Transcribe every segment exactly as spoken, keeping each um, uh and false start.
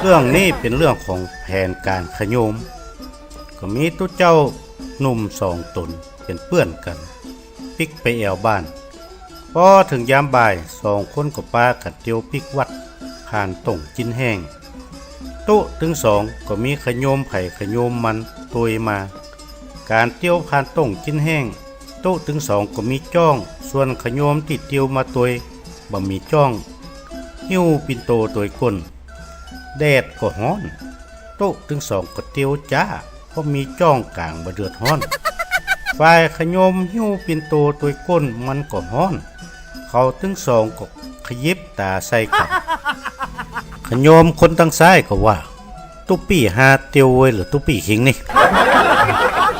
เรื่องนี้เป๋นเรื่องของแผนก๋านขะโยม ก็มีตุ๊เจ้าหนุ่มสองต๋นเป๋นเปื้อนกั๋น ปิ๊กไปแอ่วบ้าน ปอเถิงยามบ่ายสองคนก็ปากั๋นเตียวปิ๊กวัด ผ่านต้งจิ๊นแห้ง ตุ๊ตึงสองก็มีขะโยมใผขะโยมมันตวยมา ก๋านเตียวผ่านต้งจิ๊นแห้ง ตุ๊ตึงสองก็มีจ้อง ส่วนขะโยมตี้เตียวมาตวยบ่มีจ้อง หิ้วปิ่นโตตวยก้น แดดก็ฮ้อน ตุ๊ตึงสองก็เตียวจ๊า เพราะมีจ้องก๋างบ่เดือดฮ้อน ฝ่ายขะโยมหิ้วปิ่นโตตวยก้นมันก็ฮ้อน เขาตึงสองก็ขยิบต๋าใส่กั๋น ขะโยมคนตังซ้ายก็ว่า ตุ๊ปี้ฮาเตียวเวยเหลือตุ๊ปี้คิงนี่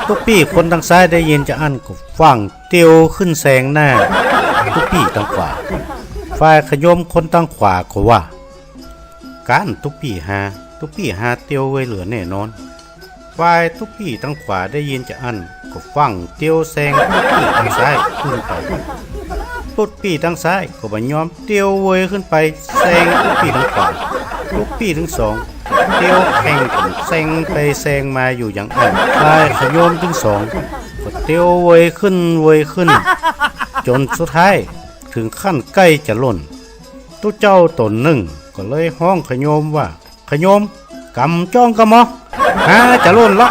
ตุ๊ปี้คนตังซ้ายได้ยินจาอั้นก็ฟั่งเตียวขึ้นแซงหน้าตุ๊ปี้ตังขวา ฝ่ายขะโยมคนตังขวาก็ว่า ก๊านตุ๊ปี้ฮา ตุ๊ปี้ฮาเตียวเวยเหลือแน่นอน ฝ่ายตุ๊ปี้ตังขวาได้ยินจาอั้นก็ฟั่งเตียวแซงตุ๊ปี้ตังซ้ายขึ้นไป ตุ๊ปี้ตังซ้ายก็บ่ยอมเตียวเวยขึ้นไปแซงตุ๊ปี้ตังขวา ตุ๊ปี้ตึงสองเตียวแข่งกั๋นแซงไปแซงมาอยู่อย่างอั้น ฝ่ายขะโยมตึงสองก็เตียวเวยขึ้นเวยขึ้น จ๋นสุดท้ายเถิงขั้นใก้จะล่น ตุ๊เจ้าต๋นนึ่งก็เลยฮ้องขะโยมว่า ขะโยม ก๋ำจ้องกำมอ ฮาจะล่นละ